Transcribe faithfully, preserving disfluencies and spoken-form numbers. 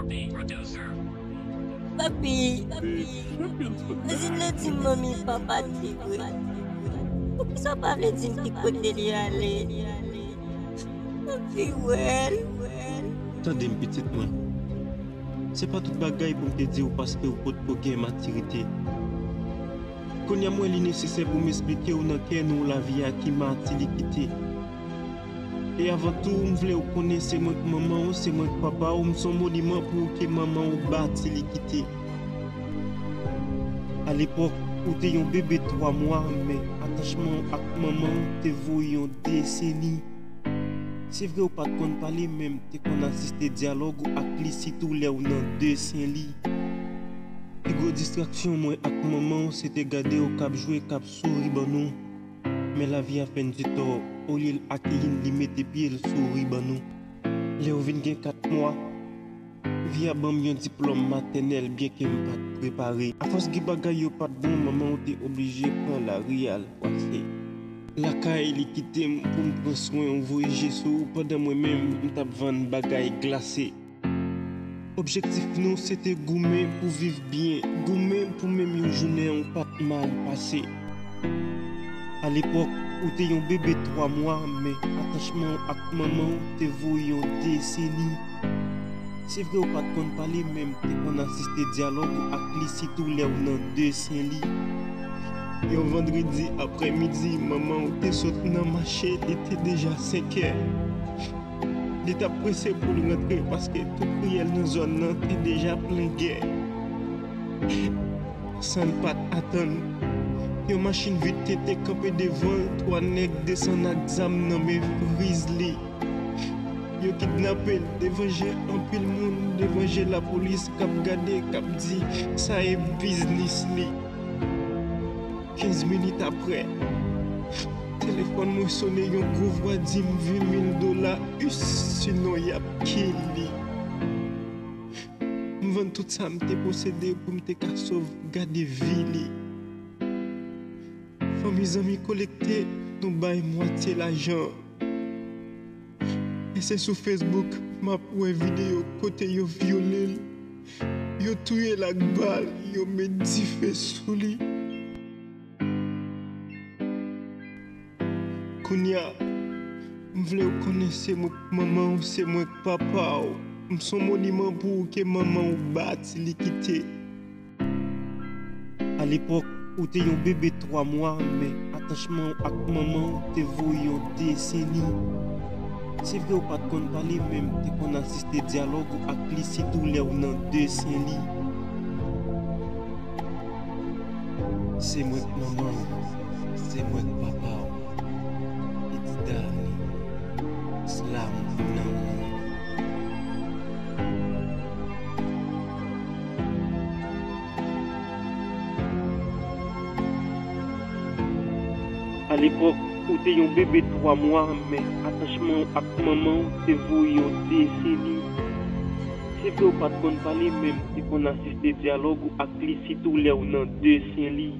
Papi, papi, papi, Rosine di m manmi papa te vre. Poukisa w pa vle di m ki kote li ale? Papi, wè l. Tande m, pitit mwen. Se pa tout bagay pou m te di w paske w potko gen matirite. Kounye a m wè li nesesè pou m esplike w nan kè nou lavi a ki mati li kite. E avan tou, m vle w konnen se mwen k manman w, se mwen k papa w, m se yon moniman pou w ke manman w bati li kite. Alepòk, ou te yon bebe twa mwa, men atachman w ak manman w te voye yon deseni. Se vre w pa t konn pale, men m te konn asiste dyalòg ou ak li, sitou lè w nan de sen li. Pi gwo distraksyon mwen ak manman w se te gade w k ap jwe, k ap souri ban nou. Men lavi a fè n di tò, olye l akeyi n, li mete pye l souri ban nou. Lè w vin gen kat mwa, vi a ban m yon diplòm matènèl, byenke m pa t prepare. Afòs gen bagay yo pa t bon, manman w te oblije pran lari al pase. Lakay, li kite m pou m pran swen w, voye je sou ou, pandan mwen menm, m t ap vann bagay glase. Objektif nou se te goumen pou viv byen, goumen pou menm yon jounen w pa t mal pase. Alepòk, ou te yon bebe twa mwa, men atachman w ak manman w te voye yon deseni. Se vre w pa t konn pale, men m te konn asiste dyalòg ou ak li, sitou lè w nan de sen li. Yon vandredi aprèmidi, manman w te sot nan mache, li te deja senk è. Li t ap prese pou l rantre paske tout riyèl nan zòn nan te deja plen gè. San l pa t atann, yon machin vit te kanpe devan l, twa nèg desann ak zam nan men friz li. Yo kidnape l devan je anpil moun, devan je lapolis k ap gade, k ap di sa e biznis li. Kenz minit apre, telefòn mwen sone, yon gwo vwa di m ven mil dola, us, sinon y ap kill li. M vann tout sa m te posede pou m te ka sove gade vi li. Fanmi, zanmi kolekte, nou bay mwatye lajan. E se sou Facebook m ap wè videyo kote yo vyole l, yo touye l ak bal, yo met dife sou li. Kounye a, m vle w konnen se mwen k manman w, se mwen k papa w. M se yon moniman pou ou ke manman w bati, li kite. Alepòk, ou te yon bebe twa mwa, men atachman w ak manman w te voye yon deseni. Se vre w pa t konn pale, men m te konn asiste dyalòg ou ak li, sitou lè w nan de sen li. Se mwen k manman w, se mwen k papa w. Pitit Dani, slam pou nanm ou. Alepòk, ou te yon bebe twa mwa, men atachman w ak manman w te voye yon deseni. Se vre w pa t konn pale, men m te konn asiste dyalòg ou ak li, sitou lè w nan de sen li.